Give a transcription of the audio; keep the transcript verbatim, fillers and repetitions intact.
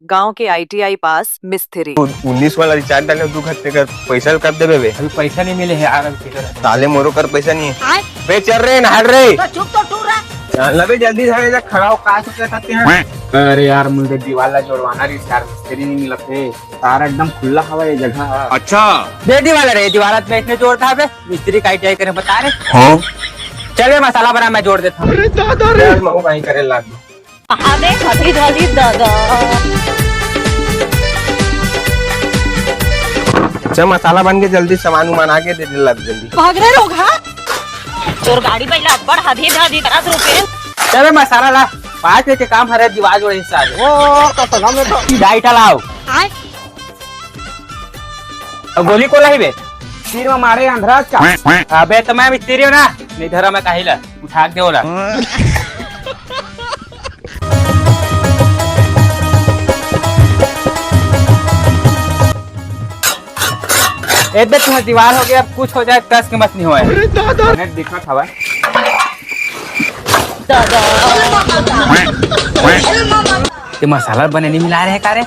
गांव के ITI pass मिस्त्री। उन्नीस वाला रिचार्ज डाले दू घंटे कर पैसा कब देबे बे? अभी पैसा नहीं मिले है यार, अभी किधर है? साले मोरो कर पैसा नहीं है। बे चल रे, नहर रे। तो चुप तो टूरा। चल ना बे, जल्दी से जा, खड़ा हो, का सोचे करते हैं? अरे यार, मुझे दीवार ला जोड़वाना रही यार, मिस्त्री नहीं मिलत हे। तारा एकदम खुला हवा ये जगह। अच्छा। दे दीवार रे, दीवार में इसने जोड़ था बे, मिस्त्री का आईटीआई करे बता रे। हाँ। चल बे, मसाला बना, मैं जोड़ देता हूँ। अरे दादा रे। चल, महू भाई करे लाग। अबे कभी धरी दादा। अच्छा, मसाला बन के जल्दी सामान उमान आगे दे दे लग जल्दी। भाग रे रोगहा। तोर गाड़ी पहिला अब्बड़ हदी धदी करत रुके। चल बे मसाला ला, पाँच मिनट के काम हरे, दीवार जोड़े हिस्सा आगे। ओ, तो सलाम है तो। डाइट लाओ। आय। अब गोली कोला ही बे। सिर में मारे अंधरा का। अबे तो मैं मिस्त्री हूँ ना, नहीं धरा मैं काहिला, उठा के दे ओला। ए बे, तुम्हारा दीवार हो गया, अब कुछ हो जाए, कस के मत नहीं होए। अरे दादा। नेट दिखत हवा। ते मसाला बने नहीं मिला रहे का रे?